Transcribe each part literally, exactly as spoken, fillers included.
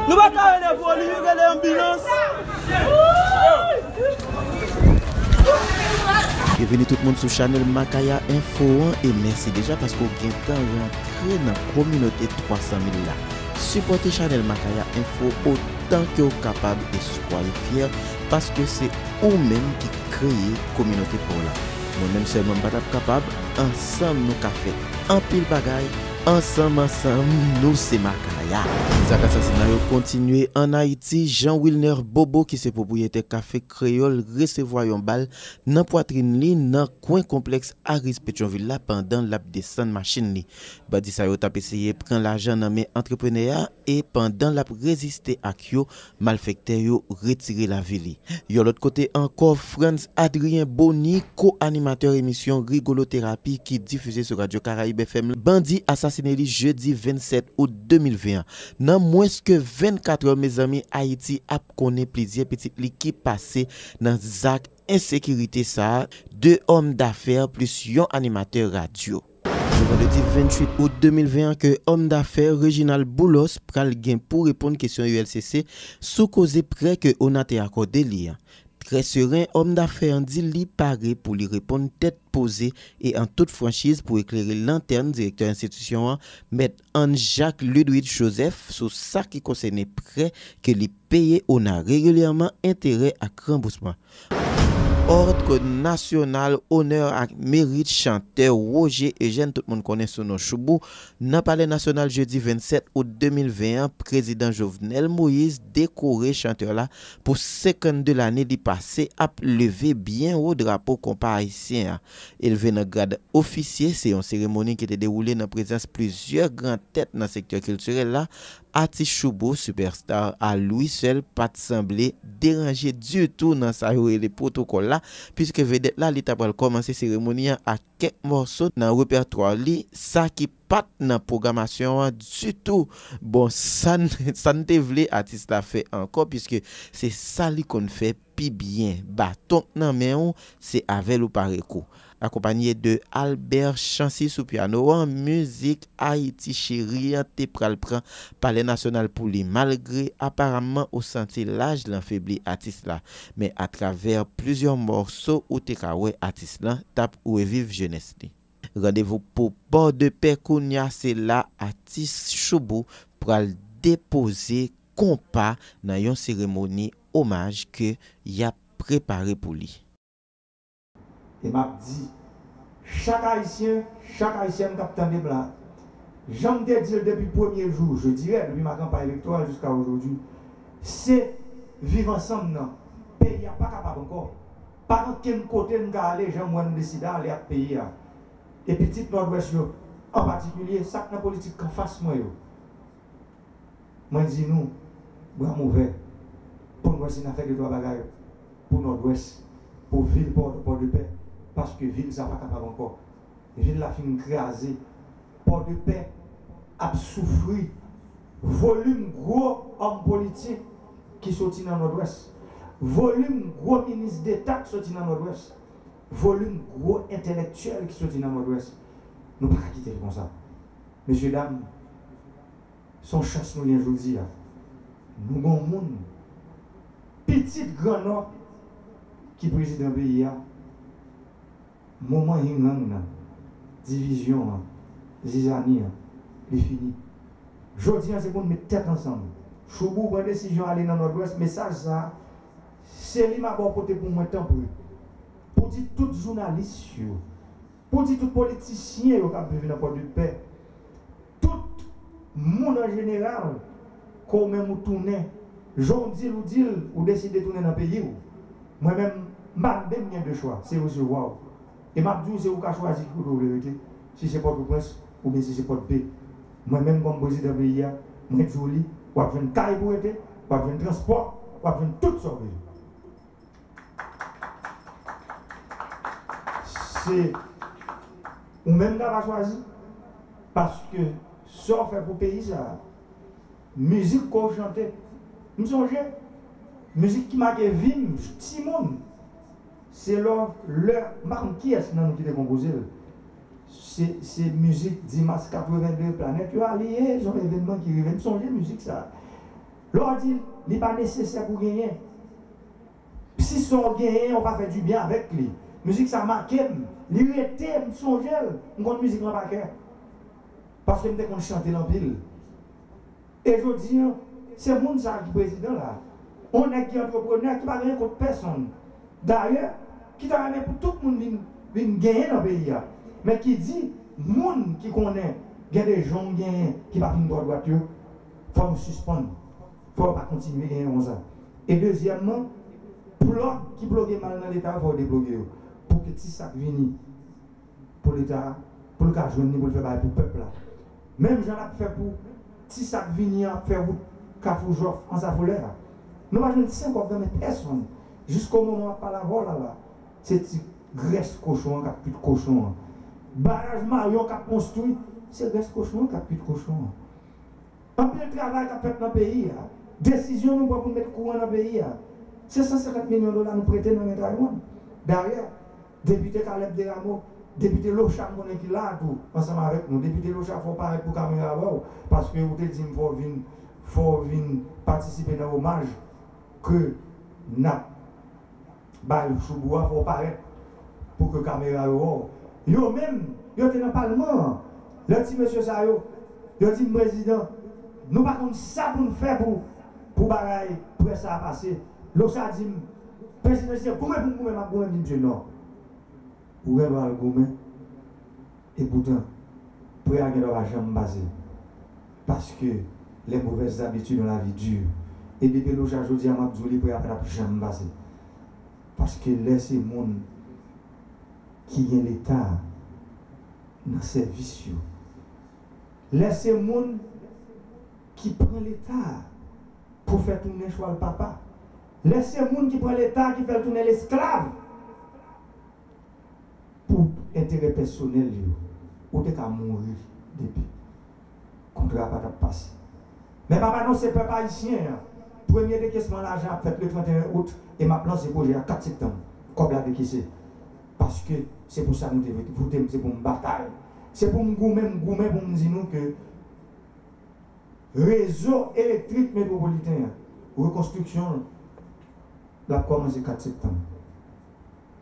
Nou pa ka rele poli, rele anbilans. Byenvini tout moun sou chanèl Makaya Info an, e mèsi deja paske w gentan rantre nan kominote twa san mil la. Sipòte chanèl Makaya Info otan ke w kapab e swa e fyè, paske se ou menm ki kreye kominote pa w la. Mwen menm sèlman m pa t ap kapab, ansanm nou ka fè anpil bagay, ansanm, ansanm, nou se Makaya. Zak asasina yo kontinye ann Ayiti. Jean Wilner Bobo, ki se pwopriyetè kafe Kreyòl, resevwa yon bal nan pwatrin li nan kwen konplèks Aris Petyonvil la pandan l ap desann machin li. Bandi sa yo t ap eseye pran lajan nan men antreprenè a e pandan l ap reziste ak yo, malfektè yo retire lavi li. Yon lòt kote ankò, Frantz Adrien Bony, ko-animatè emisyon Rigolo Therapy ki difize sou Radyo Karayib F M, bandi asasine li jedi vennsèt out de mil ven an. Nan mwens ke vennkatrè, mezanmi, Ayiti ap konnen plizyè pitit li ki pase nan zak ensekirite sa a, de òm dafè plis yon animatè radyo. Se vandredi venntuit out de mil ven an ke òm dafè Reginald Boulos pral gen pou reponn kesyon U L C C sou koze prè ke ONA te akòde li an. Trè seren, òm dafè an di li pare pou li reponn tèt poze e an tout franchiz pou eklere lantèn direktè enstitisyon an, Mèt Anne Jacques Ludwig Joseph, sou sa ki konsène prè ke li peye ONA regilyèman, enterè ak ranbousman. Òd nasyonal onè ak merit chantè Roger Eugène, tout moun konnen sou non Choubou, nan Palè Nasyonal jedi vennsèt out de mil ven an, prezidan Jovenel Moïse dekore chantè la pou senkannde lane li pase ap leve byen wo drapo konpa ayisyen an. Elve nan grad ofisye, se yon seremoni ki te dewoule nan prezans plizyè gran tèt nan sektè kiltirèl la, atis Choubou, sipèsta a lwi sèl, pa t sanble deranje ditou nan sa yo rele pwotokòl la, piske vedèt la, li ta pral kòmanse seremoni an ak kèk mòso nan repètwa li, sa ki pa t nan pwogramasyon an ditou. Bon, sa n, sa n te vle atis la fè ankò, piske se sa li konn fè pi byen. Baton k nan men w, se avè l ou pare kou. Akonpanye de Albert Chancy sou pyano an, mizik Ayiti Cheri an te pral pran Palè Nasyonal pou li, malgre aparamman ou santi laj lan febli atis la. Men atravè plizyè mòso, ou te ka wè atis lan t ap reviv jenès li. Randevou pou Pòdepè kounye a, se la atis Choubou pral depoze konpa nan yon seremoni omaj ke y ap prepare pou li. E m ap di, chak Ayisyen, chak Ayisyèn k ap tande m la, jan m te di l depi premye jou, je dirais, depi ma campagne électorale jusqu'à aujourd'hui, se viv ansanm nan. Peyi a pa kapab ankò. Pa gen okenn kote n ka ale, jan m wè nou deside ale ak peyi a. E pitit Nòdwès yo, an patikilye, sa k nan politik anfas mwen yo, mwen di nou, bra m ouvè, pou n wè si n a fè de twa bagay pou Nòdwès, pou vil Pò, Pòdepè, paske vil sa pa kapab ankò. Vil la fin kraze. Pòdepè ap soufri. Volim gwo òm politik ki soti nan Nòdwès. Volim gwo minis deta k soti nan Nòdwès. Volim gwo entèlektyèl ki soti nan Nòdwès. Nou pa ka kite l konsa. Mesye dam, se yon chans nou gen jodi a. Nou gen yon moun, pitit Gran Nò, ki prezidan peyi a. Moman ying-yang nan, divizyon an, zizani an, li fini. Jodi a, se pou n met tèt ansanm. Choubou pran desizyon ale nan Nòdwès, mesaj sa a, se li m ap ba w pote pou mwen, tanpri. Pou di tout jounalis yo, pou di tout politisyen yo k ap viv nan Pòdepè, tout moun an jeneral, ke w menm ou tounen, jan w di l, ou di l, ou deside tounen nan peyi w. Mwen menm, m pa menm gen de chwa, se resevwa w. E m ap di w, se ou ka chwazi ki kote w vle rete, si se Pòtoprens oubyen si se Pòdpe. Mwen menm, kòm prezidan peyi a, mwen di w li, w ap jwenn kay pou rete, w ap jwenn transpò, w ap jwenn tout sa w bezwen. Se ou menm k ap chwazi, paske sa w fè pou peyi sa a, mizik ke w chante. M sonje, mizik ki make vi m, timoun, se lè, lè, m pa konn kiyès nan nou ki te konpoze l. Se, se mizik dis mas katreven de, Planèt yo aliye, se yon evènman ki rive. M sonje mizik sa a. Lè w di li pa nesesè pou genyen, si sa w genyen, ou pa fè dibyen avèk li. Mizik sa make m, li rete m sonje l, m konn mizik lan pa kè. Paske m te konn chante l anpil. E jodi a, se moun sa a ki prezidan la. Yon nèg ki antreprenè, ki pa gen kont pèsonn. Dayè, ki ta renmen pou tout moun vin, vin genyen nan peyi a. Men ki di, moun ki konnen gen de jan w genyen ki pa fin twò dwat yo, fò nou sispann. Fò yo pa kontinye genyen konsa. E dezyèmman, plòk ki ploge mal nan Leta yo, fò yo deploge yo. Pou ke ti sa k vini pou Leta a, pou l ka jwenn li pou l fè bagay pou pèp la. Menm jan n ap fè pou ti sa k vini an ap fè wout Kafou Jòf Ansafou Lè a. Nou pa jwenn senk kòb nan men pèsonn. Jisko moman m ap pale avè w la la, se ti grès kochon an k ap kuit kochon an. Baraj Mayon k ap konstwi, se grès kochon an k ap kuit kochon an. Anpil travay k ap fèt nan peyi a. Desizyon nou pran pou n met kouran nan peyi a. Se san senkant milyon dola nou prete nan men Taiwan. Dayè, Depite Caleb Desrameaux, Depite Locha, m konnen ki la a tou, ansanm avèk nou. Depite Locha, fò w parèt pou kamera wè w, paske ou te di m fò w vin, fò w vin patisipe nan omaj ke n ap bay Choubou a, fò w parèt pou ke kamera yo wè w. Yo menm, yo te nan palman an. Lè ti mesye sa yo, yo di m, Prezidan, nou pa konn sa pou n fè pou, pou bagay prè sa a pase. Locha di m, Prezidan, se goumen pou m goumen, m ap goumen, m di, Mesye, non. Ou gen dwa al goumen. Epoutan, prè a gen dwa pa janm pase. Paske les mauvaises habitudes dans la vie durent. E depi Locha jodi a, m ap di w li, prè a pa t ap janm pase. Paske lè se moun ki gen Leta nan sèvis yo, lè se moun ki pran Leta pou fè tounen chwal papa, lè se moun ki pran Leta ki fè l tounen lesklav, pou enterè pèsonèl yo, ou te ka mouri depi. Kontra a pa t ap pase. Men m ap anonse pèp ayisyen an, premye dekesman lajan ap fèt le trannteyen out e m ap lanse pwojè a kat septanm. Kòb la dekese. Paske se pou sa nou te vote, vote m, se pou m batay. Se pou m goumen, m goumen pou m di nou ke rezo elektrik metwopoliten an, rekonstriksyon l, l ap kòmanse kat septanm.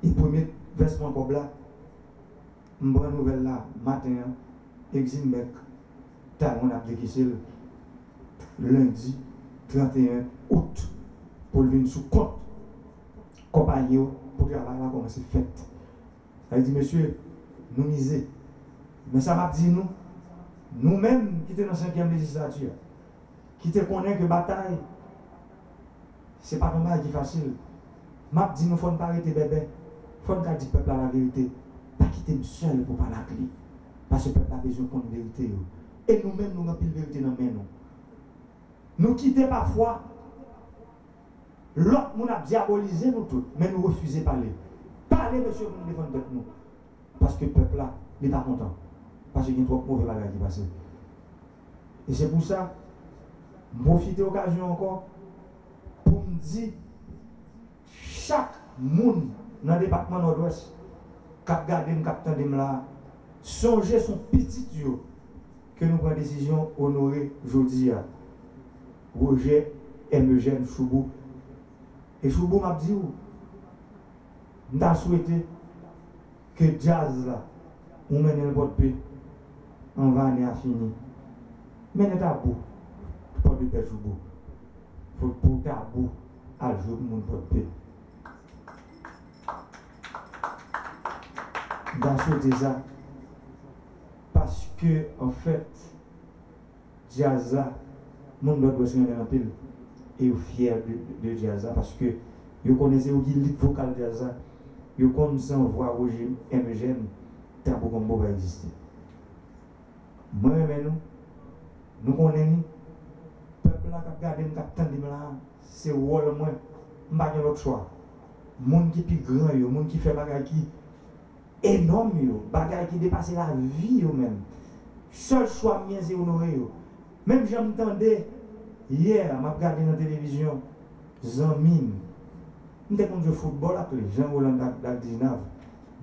E premye vèsman kòb la, m pran nouvèl la maten an, Eximbank Taiwan ap dekese l lendi trannteyen out pou l vin sou kont konpayi yo pou travay la kòmanse fèt. Sa vle di, mesye, nou mize. Men sa m ap di nou, nou menm ki te nan senkyèm lejislati a, ki te konnen ke batay, se pa t yon bagay ki fasil. M ap di nou, fò n pa rete bèbè. Fò n ka di pèp la laverite. Pa kite m sèl pou pale ak li. Paske pèp la bezwen konn verite yo. E nou menm, nou gen anpil verite nan men nou. Nou kite pafwa lòt moun ap dyabolize nou tout, men nou refize pale. Pale, mesye, pou nou defann tèt nou. Paske pèp la, li pa kontan. Paske gen twòp move bagay ki pase. E se pou sa, m pwofite okazyon ankò pou m di chak moun nan depatman Nòdwès k ap gade m, k ap tande m la a, sonje se yon pitit yo ke nou pran desizyon onore jodi a. Roger M. Eugène Choubou. E Choubou, m ap di w, m ta swete ke djaz la, ou mennen l Pòdpe anvan ane a fini. Mennen Tabou Pòdepè, Choubou. Fò pou Tabou al jwe pou moun Pòdpe. M ta swete sa. Paske, anfèt, djaz la, moun Nòdwès renmen l anpil. E yo fyè de, de djaz la, paske yo konnen se yo ki lit vokal djaz la. Yo konn san vwa Roger M. Eugène, Tabou Combo pa egziste. Mwen renmen nou. Nou konnen ni. Pèp la k ap gade m, k ap tande m la, se wòl mwen. M pa gen lòt chwa. Moun ki pi gran yo, moun ki fè bagay ki enòm yo, bagay ki depase lavi yo menm. Sèl chwa m gen, se onore yo. Menm jan m tande yè, m ap gade nan televizyon, zanmi m, m te konn jwe foutbòl ak li, Jean Roland Dag-, Dagdinav,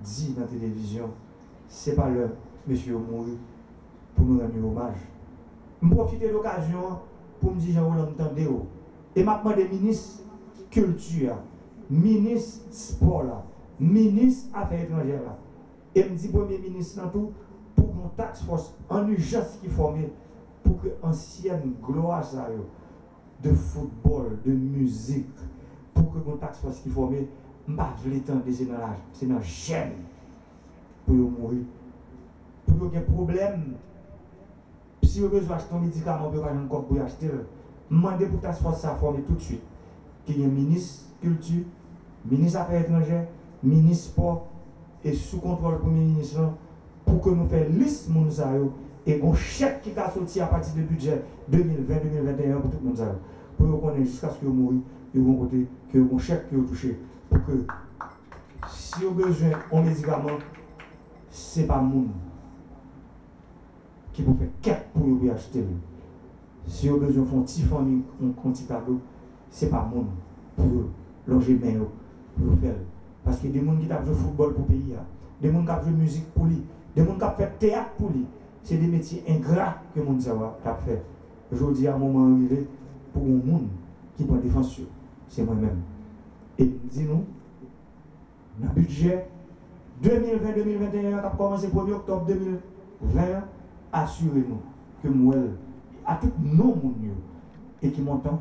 di nan televizyon, se pa lè mesye yo mouri pou nou rann yo omaj. M pwofite de okazyon an pou m di Jean Roland, m tande w. E m ap mande minis kilti a, minis spò la, minis afè etranjè la, e m di premye minis lan tou, pou yon task force an ijans ki fòme, pou ke ansyen glwa sa yo, de foutbòl, de mizik, pou ke yon task force ki fòme, m pa vle tande se nan la, se nan jèn pou yo mouri, pou yo gen pwoblèm. Si yo bezwen achte yon medikaman pou yo pa jwenn kòb pou yo achte l, m mande pou task force sa fòme toutswit. Ki gen minis kilti, minis afè etranjè, minis spò, e sou kontwòl premye minis lan, pou ke nou fè lis moun sa yo, e gon chèk ki ka soti apati de bidjè de mil ven, de mil venteyen an pou tout moun sa yo. Pou yo konnen jiskaske yo mouri, yo gon kote, ke yo gon chèk ke yo touche. Pou ke si yo bezwen yon medikaman, se pa moun ki pou fè kèk pou yo pou yo achte l. Si yo bezwen fè yon ti fanmi, yon, yon ti kado, se pa moun pou yo lonje men yo, pou yo fè l. Paske de moun ki t ap jwe foutbòl pou peyi a, de moun k ap jwe mizik pou li, de moun k ap fè teyat pou li, se de metye engra ke moun sa yo t ap fè. Jodi a, moman an rive pou yon moun ki pran defans yo. Se mwen menm. E m di nou, nan bidjè de mil ven, de mil venteyen an k ap kòmanse premye oktòb de mil ven an, asire nou ke m wè l a tout non moun yo, e ki montan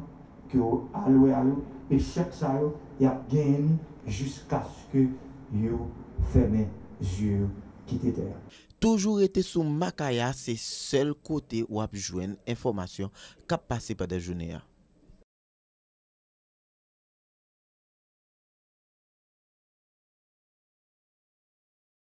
ke yo alwe a yo, e chèk sa yo, y ap genyen li jiskaske yo fèmen zye yo, kite tè a. Toujou rete sou Makaya, se sèl kote w ap jwenn enfòmasyon k ap pase pandan jounen an.